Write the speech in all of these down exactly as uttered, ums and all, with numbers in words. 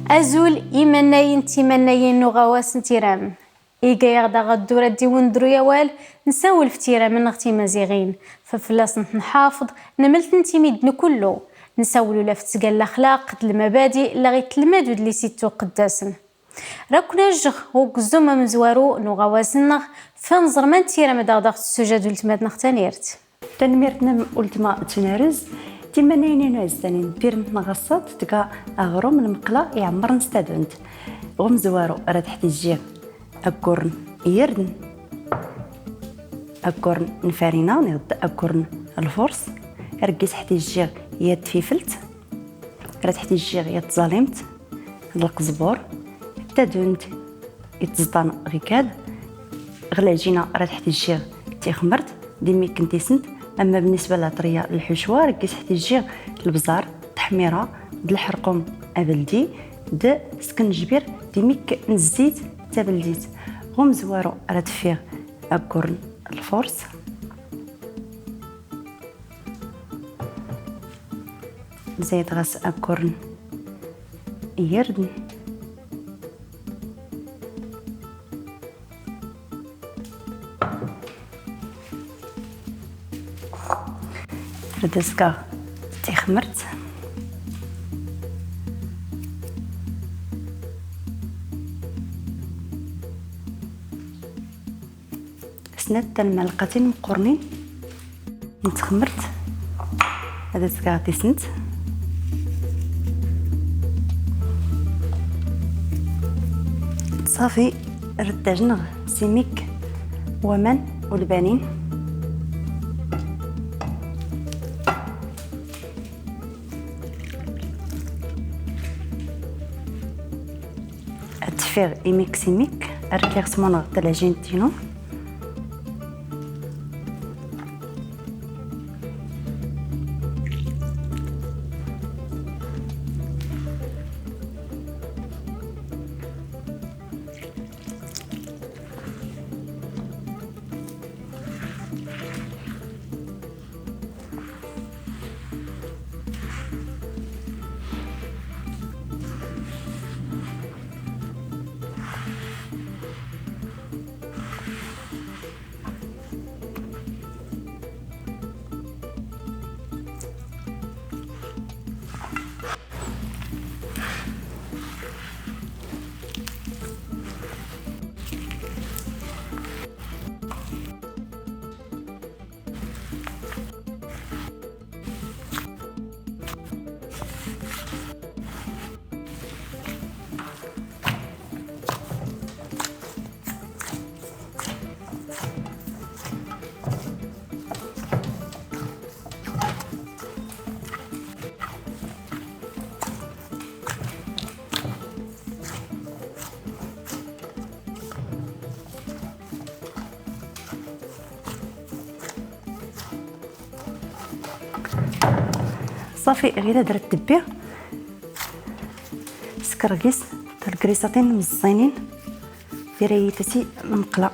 Azul imannayen d timannayin n uɣawas n Tiram. Iga-yaɣ-d aɣeddur ad d-iwendru awal, nsawel f tiram-nneɣ timaziɣin, f fell-asent nḥafeḍ, nemlent imi d-nkullu. Nsawel ula f ttgal laxlaq d lmabadi la ɣ-ittelmad udlis ittuqeddasen. Raknajjeɣ ugzum amezwaru n uɣawas-nneɣ, f anẓer ma n tiram ad aɣ-d-aɣ-tessujad ultma-tneɣ Tanirt. Tanemmirt-nnem ultma Tunarez. Timannayin-inu ɛezzanin, tirmt n ɣaṣṣat tga aɣrum n lmeqla iɛemmren s tadunt. Ɣ umezwaru ara d-ḥtijiɣ aggur n yirden, aggur n farina, neɣ d aggur n lfurs, ara gis ḥtijiɣ yat tfifelt, ara d-ḥtijiɣ yat tẓalimt, d lqezbur, tadunt itẓeṭṭan ɣikad. Ɣ lɛjina ara d-ḥtijiɣ tixmert d imik n tisent, ama bnisba latriya lḥucwa ara gis ḥtijiɣ lebẓar, teḥmira, d lḥerqum abeldi, d skenjbir d imik n zzit tabeldit. Ɣ umezwaru ara d-ffiɣ aggur n lfurs. Nzeyyeḍ ɣas aggur n yirden. Rad azgeɣ tixmert. Snat talmalqatin meqqurnin n txemmert. Ad azgeɣ tisent. Ṣafi, rad tajneɣ s imik, waman u lbanin. Ad teffiɣ imik s imik, ar kiɣ smuneɣ talajint-inu. Ṣafi, ɣila d rad tebbi. Skergis talgrisatin meẓẓinin. Dira-yi tasi lemqla.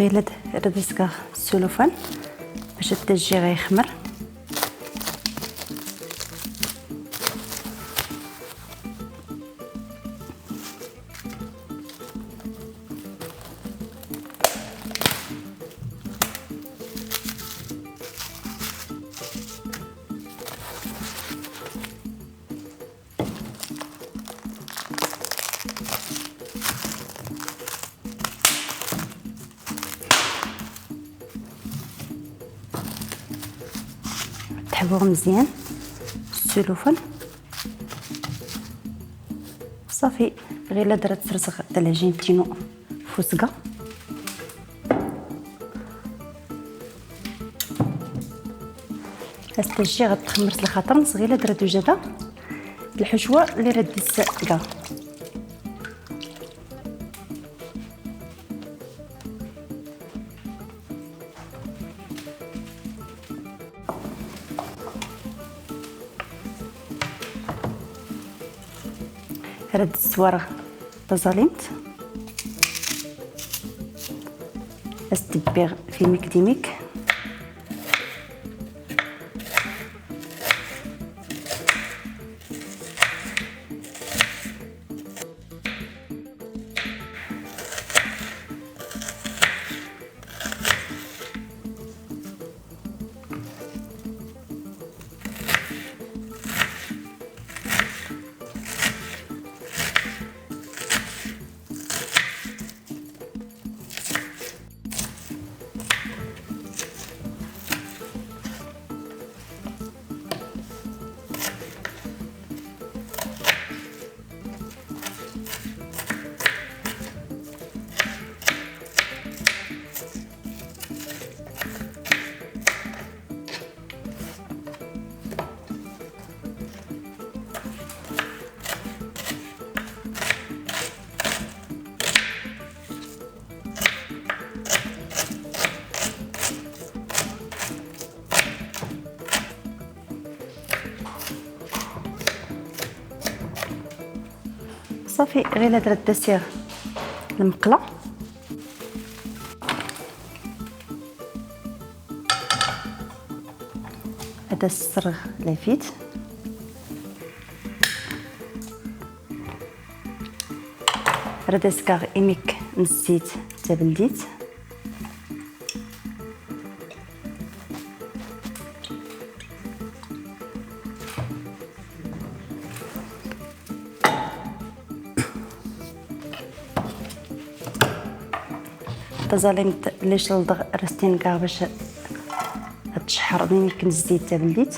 Ɣilad rad azgeɣ ssulufan bac ad t-jjiɣ yexmer. Teḥbuɣ mezyan s ssulufan. صافي، غير لا درت سرسغ تاع العجين تينو فوسقة. استشي غتخمرت الخاطر نصغي لا درت وجدة الحشوة اللي ردي الساقة. رد السوارغ تزاليمت. استبيغ في ميك دي ميك. صافي، غير لا درت دسيغ المقلة. هذا السرغ لافيت. رد اسكاغ إميك نسيت تبلديت. تزاليمت ليش لدغ رستين كاع باش تشحر مين كنزيت تبلديت.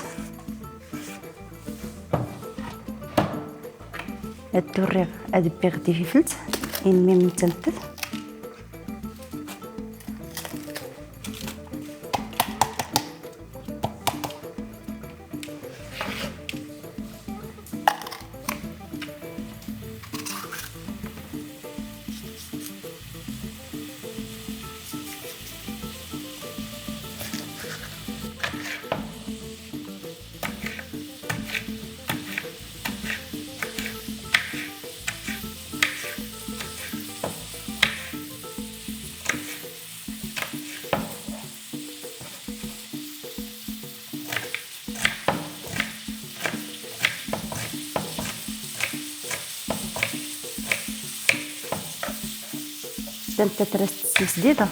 الدوريغ ادبيغ دي فلفلت إمي من تنتف. تم تترست السمس ديدا.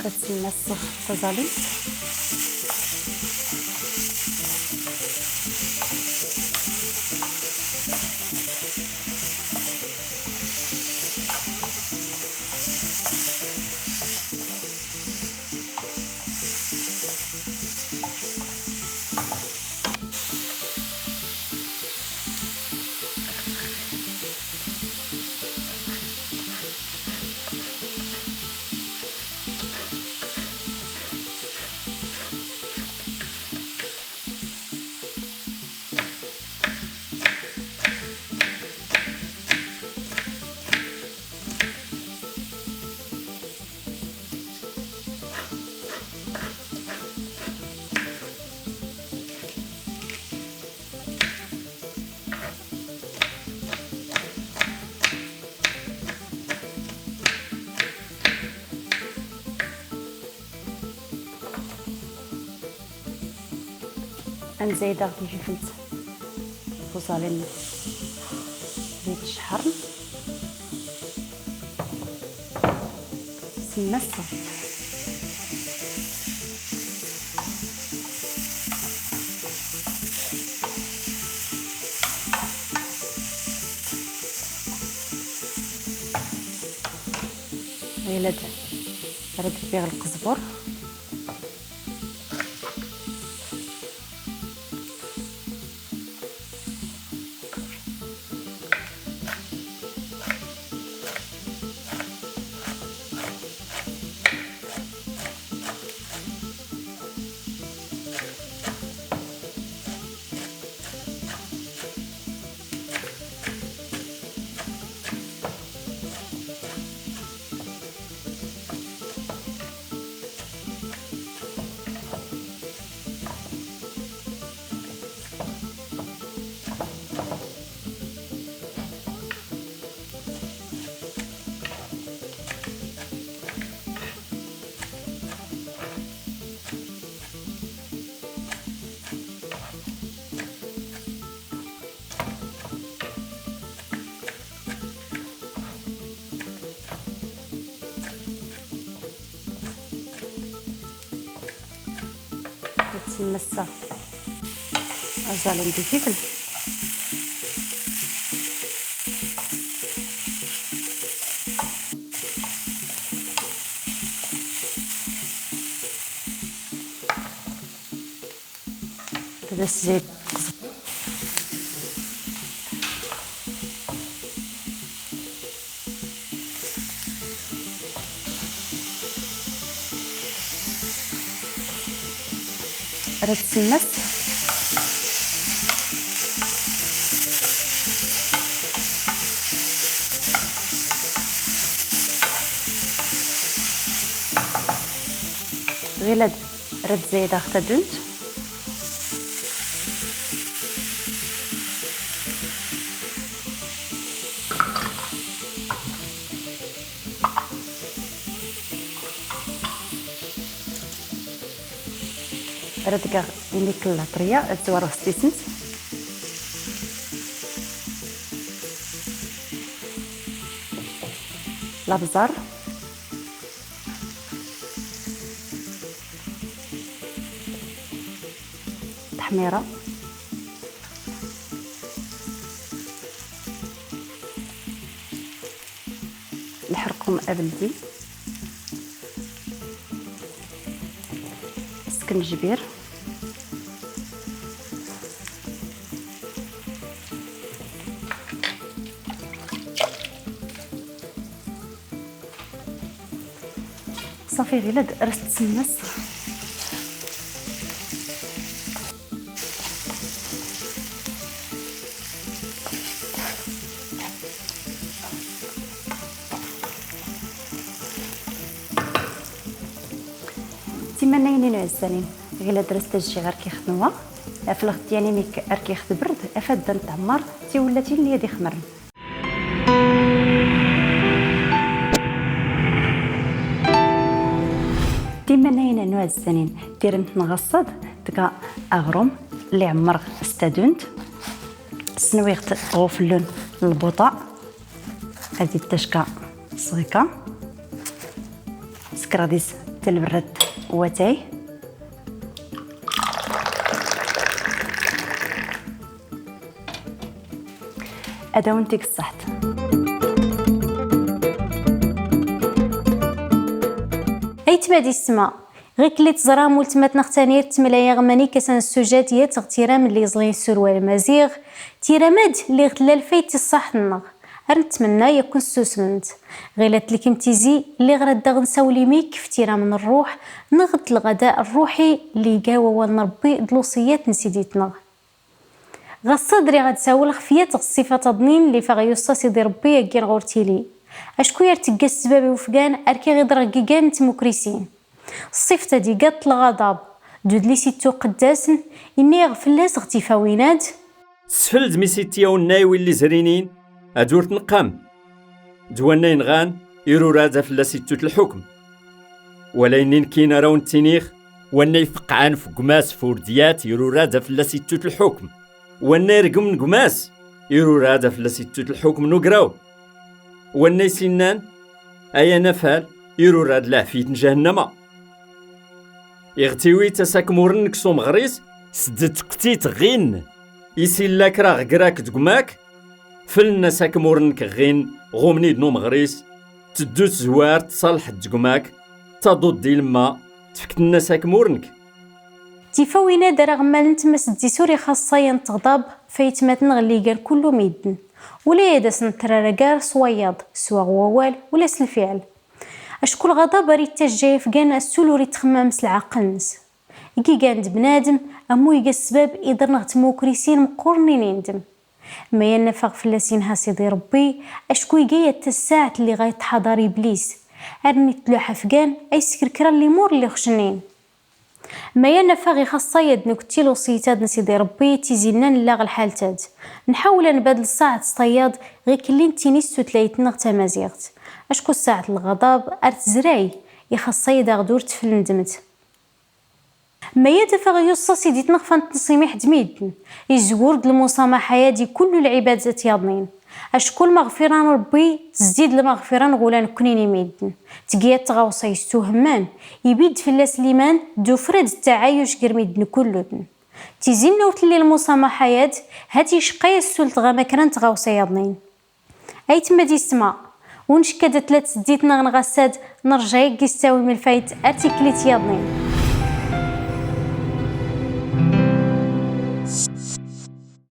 كتسنى الصف تزالي. نزيد غادي جفنت البوصالين ديال الشحر. Massa. Ɣilad rad ffiɣ lqezbur. Yettmassa azal n dikikl. Ad as-zid. Rad tsemmas. Ɣilad rad zaydeɣ tadunt. Rad geɣ inikl laṭriya ad zwareɣ s tisent. Labẓar. Taḥmira. Lḥerqum abeldi. Skenjbir. Ṣafi, ɣilad ar s-tsemmas. Timannayin-inu ɛezzanin, ɣilad ar s-tejjiɣ ar k-ixdem wa, ɣef lɣedyan-inek ar k-ixdem berd, af ad d-tɛemmar tiwellatin-nni ad ixmren. Timannayin-inu ɛezzanin, tiremt n ɣaṣṣad tga aɣrum li ɛemmreɣ s tadunt, ssenwiɣ-t ɣef llun n lbuṭa, ad ittacka ṣṣɣika, sekreɣ dis talberrat watay. Ad awen-tig ṣṣeḥt. Aytma d yessetma, ɣikelli teẓram weltma-tneɣ Tanir temla-yaɣ manik ass-a n ssujat yat ɣ tiram lli yeẓlin s urwal maziɣ, tiram-ad lli ɣ tella lfayt i ṣṣaḥt-nneɣ. Ar nettmenna yakk n ssusment. Ɣilat lkem tizi, lliɣ rad daɣ nsawel imik f tiram n rruḥ, neɣ d lɣada rruḥi lli iga wawal n Rebbi d lewṣiyat n Sidi-tneɣ. Ɣas ad riɣ ad sawleɣ f yat ɣ ṣṣifat aḍnin lli faɣ yuṣṣa Sidi Rebbi aggin ɣur tili. Acku yar tegga s sbab i ufgan, ar kiɣ iḍra gigan n tmukrisin. Ṣṣifat ad iga ṭ lɣaḍab, d udlis ittuqeddasen, inna-yaɣ fell-as ɣ tifawin-ad. Sfeld mi sitti awennay willi zrinin, ad ur tneqqam. D wannay nɣan, irurad a fell-as ittut lḥukm. Wala innin kin ara wen-ttiniɣ, wannay feqqɛan f gmas f urdyat, irurad a fell-as ittut lḥukm. Wannay regmen gmas, irurad a fell-as ittut lḥukm n ugraw. Wannay sinnan, ay anafal, irura d leɛfiyet n jahennama. Iɣtiwi-tt asakmuren-k s umeɣris, sdetkt-it ɣin. Isilla kra ɣ-grak deg umak, felen asakmuren-k ɣin, ɣumni-d n umeɣris, teddu tezwar, tṣalḥ-d deg umak, taḍudd di lemma, tfekt-n asakmuren-k. Tifawin-ad ara ɣemmalent ma s ddis ur ixaṣṣayen teɣḍab, faytmaten ɣelli gar kullu midden. Ula ad asen-terraragar s wayeḍ, s waɣ wawal, ula s lfiɛl. Acku lɣaḍab ar ittajja ifgan assul ur ittxemmam s lɛaqel-nnes. Gigan d bnadem, am uyga ssbab iḍerneɣ tmukrisin meqqurnin indem. Ma yan afeɣ fell-as inha Sidi Rebbi, acku iga-yat tasaɛet lliɣ ay tḥaḍar Iblis. Armi tluḥ afgan, ay skerkra limur lliɣ cnin. Ma yan afeɣ ixaṣṣay-ad nekk tiluṣiyt-ad n Sidi Rebbi, tizi-nna nella ɣ lḥalt-ad. Nḥawel ad nbadel ṣṣaɛet s tayaḍ, ɣikelli nettini s tutlayt-nneɣ tamaziɣt. Acku ṣṣaɛet n lɣaḍab, ar tezray, ixaṣṣay-ad aɣ-d ur teflendmet. Ma yad afeɣ yuṣṣa Sidi-tneɣ Fanṭ n Ṣimiḥ d midden, izwur-d lmusamaḥa-yad i kullu lɛibadat yaḍnin. Acku lmeɣfira n Rebbi tezdid lmeɣfira n ɣula nekkni n imidden. Tgi-yad tɣawsa yessuhemman, ibid fell-as liman, d ufrad d taɛayuc gar midden kulluden. Tizi-nna ur telli lmusamaḥa-yad, hat iceqqa-yas sult ɣama kra n tɣawsa yaḍnin. Aytma d yesma, ur necka-d ad tella tseddit-nneɣ neɣ ass-ad, nerja-yak-d istawim lfayt ar tiklit yaḍnin.